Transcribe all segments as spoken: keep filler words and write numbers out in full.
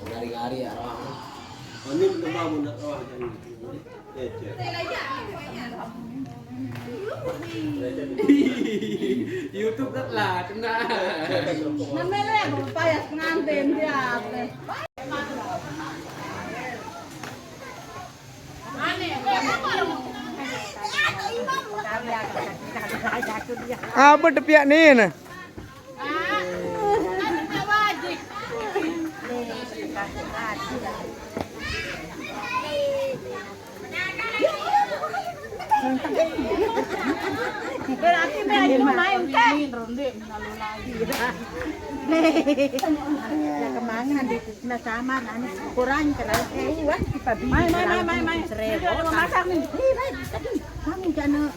Ngari-ngari ya, roh. Ini udah bangun, nak, roh, kan? Ya, ya. YouTube kan lah, tenang. Namanya lah, payas pengantin dia. Apa tepiak ni, nah? Berarti main, main, Kak. Nih. Ya, kemangan di Nah, sama, nah, ini kurang, kurang. Eh, wah, kita beli. Mai, mai, mai, mai, mai. Seribu. Ini udah mau masak nih. Ih, mai, tadi. Kamu jangan.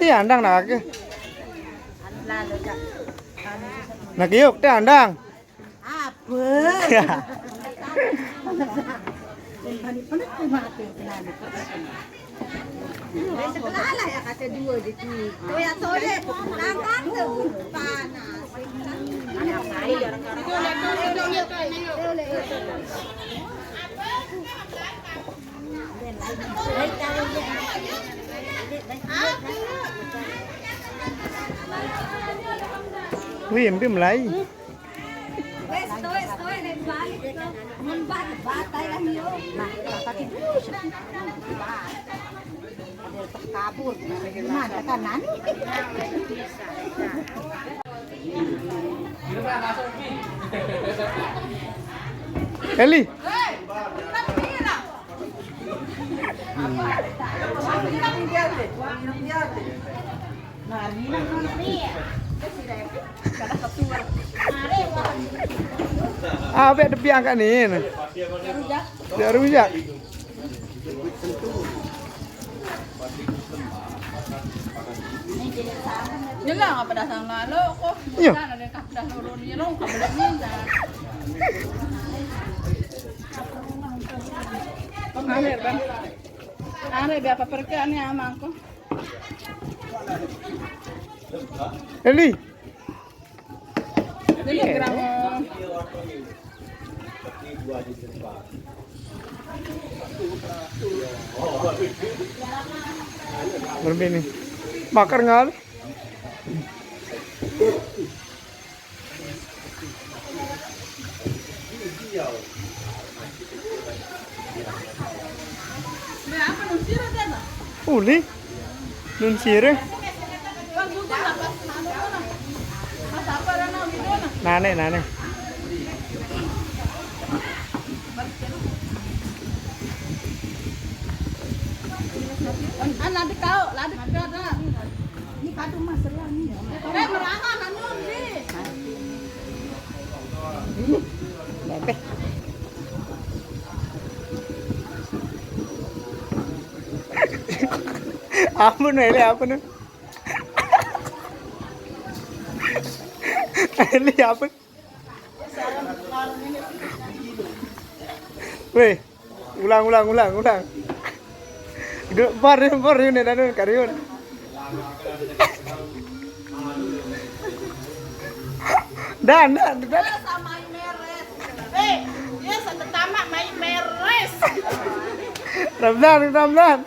Iya, andang nak ke? Lalu, Kak. Nak yuk, teh andang. Apa? Ya. Tadi pernah tuh mati, kenapa? Sebelah lah ya kata dua je tu. Toyak-toyak, langkah tu panas. Wih, empi mulai. Wes, stoe, stoe, nek balik to. Mun bat, bat ae lah yo. Nah, tapi kabur. Gimana kanan? Eli. Hei, kan dia lah. Apa yang tepi angkat ni? Dia rujak. Nyelang apa dah sang lalu kok. Iya. Dah ada kah dah loro ni rong kah boleh ni dah. Aneh, Bang. Aneh, biar apa pergi, aneh, amang, kok. Eli. Ini geram. Berembe ni. Bakar ngal. Uli. Nun sire. Nane, nane. An, an, nanti kau, lagi kau dah. Ini kado Mas Rian ni. Eh, merahan, anu, ni. Bebe. Apa ni, Eli, apa ni? Eli, apa? Weh, ulang, ulang, ulang, ulang. Bar, bar, ini dan kariun. Dan, dan, dan. Eh, dia satu tamak main meres. Ramdan, Ramdan.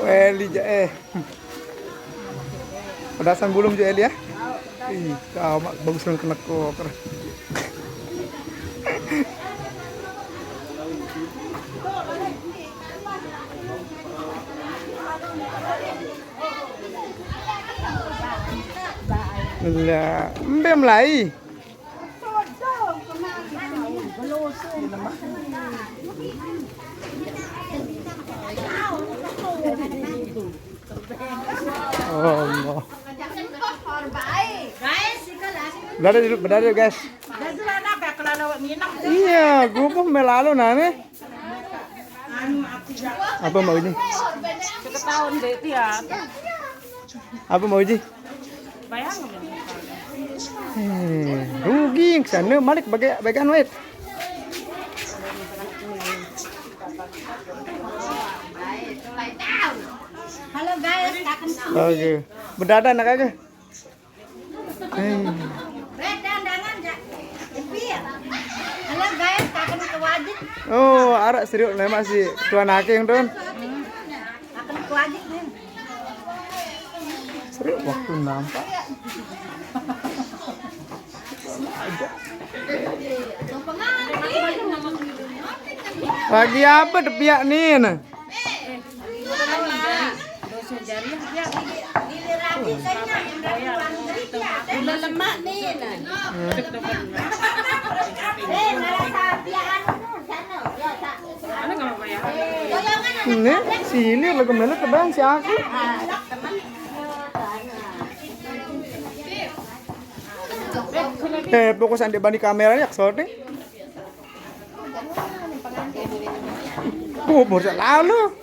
Eli ja, eh. Pedasan belum jo Eli ya? Ih, kau mak bagus dengan kena koker. Lah, embe mulai. Oh, Allah. Bedare dulu, bedare, guys. Iya, gua pun melalu nane. Apa mau ini? Ketahuan deh dia. Apa mau uji? Bayang. Eh, rugi ke sana, malik bagi, bagian wet. Halo guys, kangen. Oke. Bedada nak aja. Eh. Red dandangan, Jak. Jepir. Halo guys, kangen ke Wajik. Oh, arek serius nih masih tuan aking, Don. Kangen ke Wajik nih. Serius waktu nampak. Lagi apa tepiak nih? Nah? Dosa jariah dia. Udah lemak nih, nah. Ini sini lagi melet terbang si aku. Eh, fokus ande bani kameranya, sorry. Bubur selalu.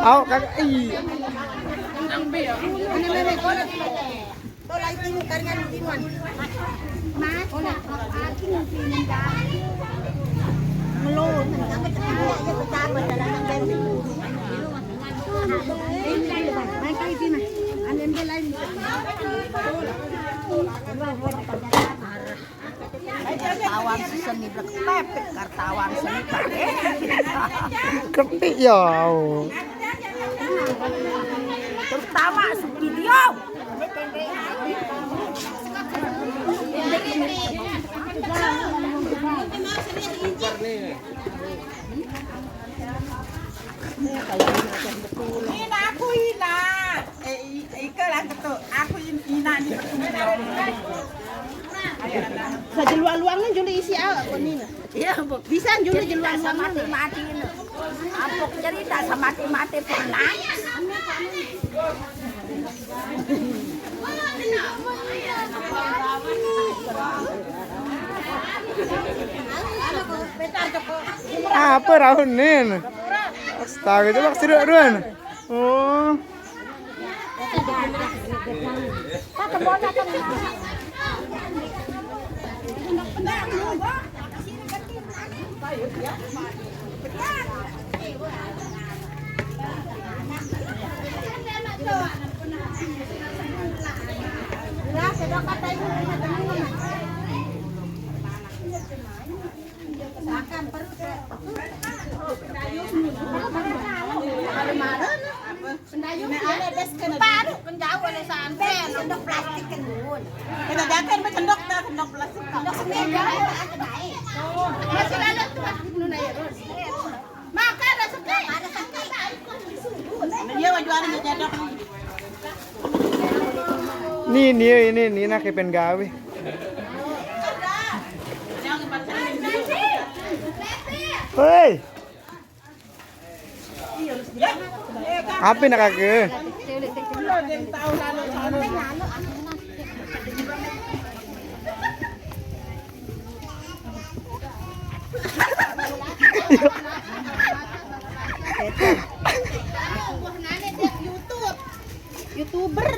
Au, kagak, iya. Melon, sampai cepat ya, ya, betapa dalam yang dari. Main kayak gini. Ane, ane lain. Wartawan seni berkepepet, wartawan seni berkepepet. Ketik ya. Terutama video. Ini aku, Ina. Eh, i-, Ika lah ketuk. Aku in-, Ina ni. Sajeluang-luangnya juli isi awak pun ni. Iya, Bu. Bisa juli jeluang-luang. Mati-mati ni. Apa cerita sama mati-mati pernah? Apa raunin? Astaga, coba kesedot duluan. Oh. Baru kan jauh oleh sampean. Sendok plastik kan dulu. Kita datang bercendok dah, sendok plastik. Sendok sendiri. Masih lalu tuh, Nuna ya, Ron. Makan rasa kai. Iya, wajuan aja jadok. Nih, nih, ini, ini nak kepen gawe. Hei. Apa nak kagak? YouTuber.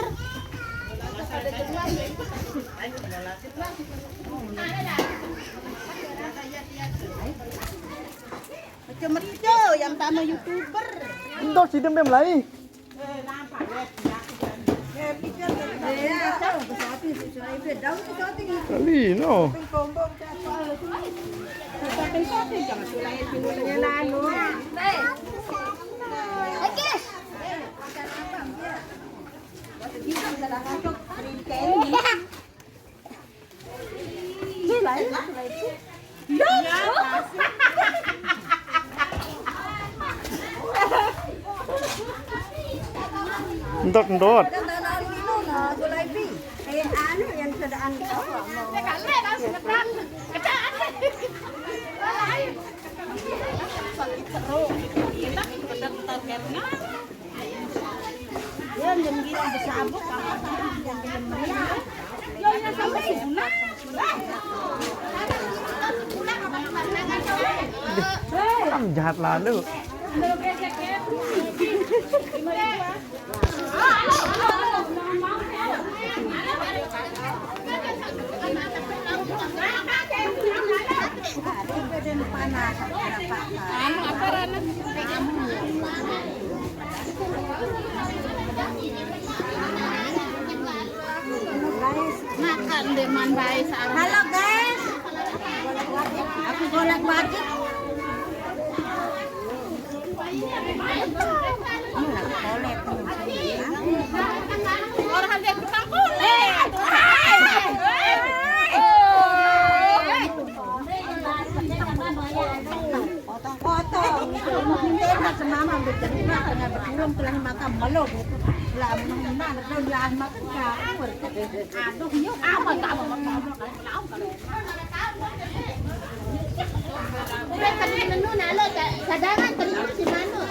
Meco-meco yang sama YouTuber. Entar sidem be melai. Lino. Entut, entut. Jahat lalu. Anu, apa, Rana? Makan deh, man, baik, Sarah. Halo, guys. Aku golek wajib. Orang harga tukang kulit. Potong-potong. Ini enak semama, udah cerita, hanya berkurung tulang mata melo gitu. Lah, menang-menang, terus dia makan, ya, aduh, yuk, apa, apa, apa, apa, apa, apa. Udah tadi menu nalo, ca-, cadangan tadi menu si mano?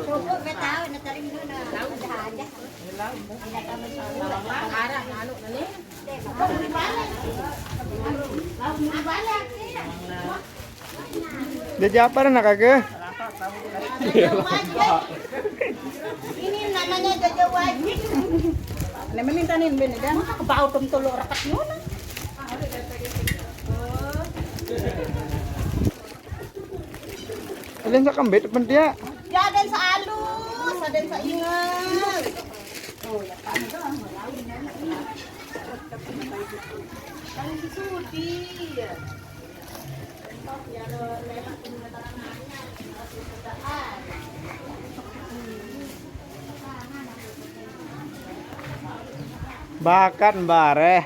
Cukup, gue tahu, nah, tadi menu nah. Ada aja. Arah, anu, ini. Dia japar nak kagak? Ini namanya jaja wajib. Ini mending tanin ben dah. Maka kebau tem tulu rekat ngono. Ada yang sakembit apa dia? Ya, ada yang sealus, ada yang seingat. Oh, ya, kami doang mau tahu. Kalau si Sudi, ya. Bakat bareh.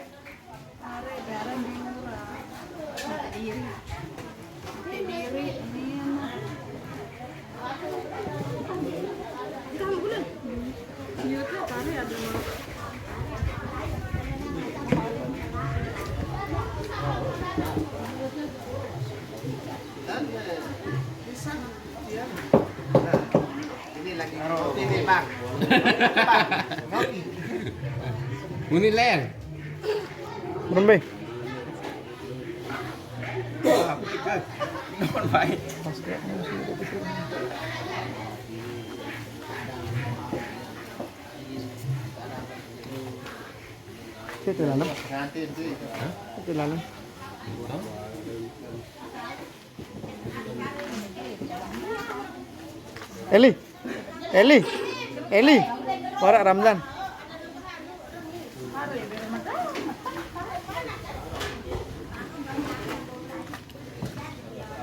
Are garam diurang. Mata diri. Mata diri, ini mah. Tahu bulan. Lihatnya tadi ada mah. Ini lagi ngopi nih, Bang. Bang, ngopi. Muni ler. Berembe. Nuhun bae. Itu lanang. Itu lanang. Eli, Eli, Eli, Warak Ramlan.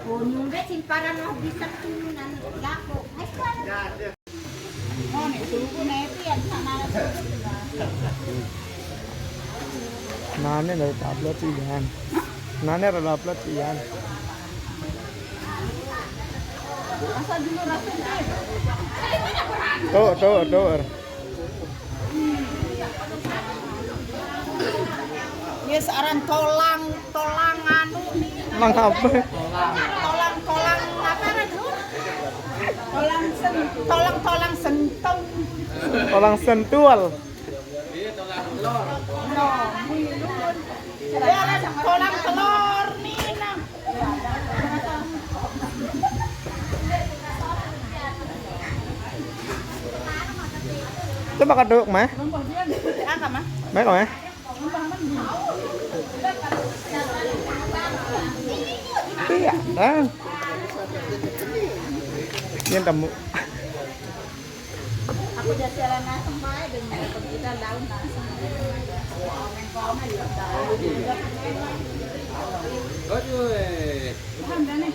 Kunyung be simparan lah bisa turunan jago. Nane dari tablet sih, Yan. Nane dari tablet sih, Yan. Tuh, tuh, tuh. Ini seorang tolang, tolang anu. Tolang apa? Tolang, tolang apa, Ran? Tolang sen-, tolang, tolang sentong. Tolang sentual. Iya, tolang telur. Tolang telur nih, nah. Coba kaduk, Mah. Apa, Mah? Baik, Mah. Iya, kan? Ini temu. Aku udah sialan asem bae dengan kita daun asem. Aduh. Paham dah nih.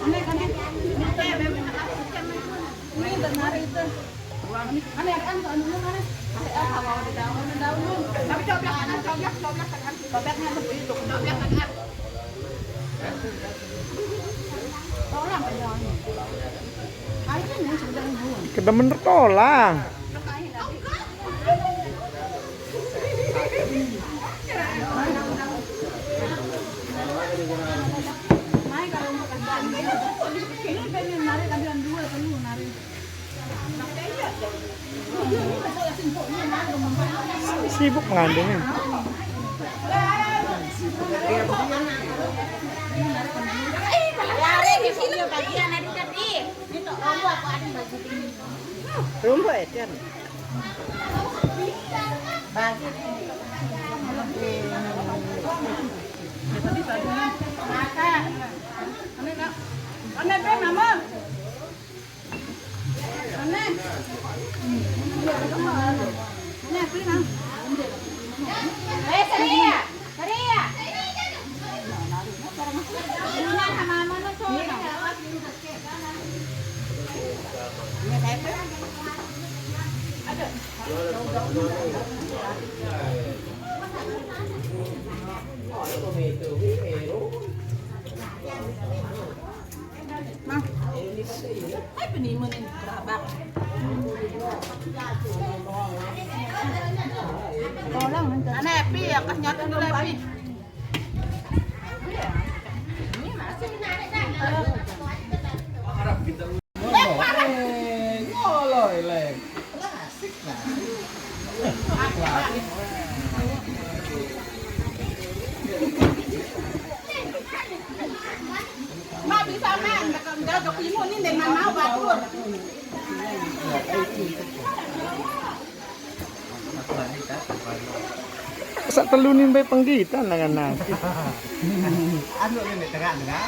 Aneh, aneh. Ini benar itu. Aneh, aneh, anu, anu, aneh. Aneh, apa, mau di daun, di daun. Tapi coblak kanan, coblak, coblak kanan. Coblaknya begitu, coblak kanan. Tolak aja. Ayo nih, sudah ibu. Kedemen tolak. Mai kalau mau kasih ini pengen narik, ada dua, telu narik. Sibuk mengandungnya. Lari di sini, bagian ada tadi. Ini tuh, oh, aku ada baju ini. Rumbo ya, Jan? Bagi. Ano na? Ano na, mama? Ano na? Ano na, pre, na? Eh, Saria! Saria! Ano na, mama, no, so, ano? Ma. Ay, pinimo ni Brabak. Ikaw lang, ang Ana, Epi, akas niya ito nila, Epi. Eh, ngolo, ileng. Klasik na. Mabisa man, nakanggaga pimo ni, hindi man mawag. Sa talunin ba yung panggitan na nga natin? Ano yun, may taga, taga?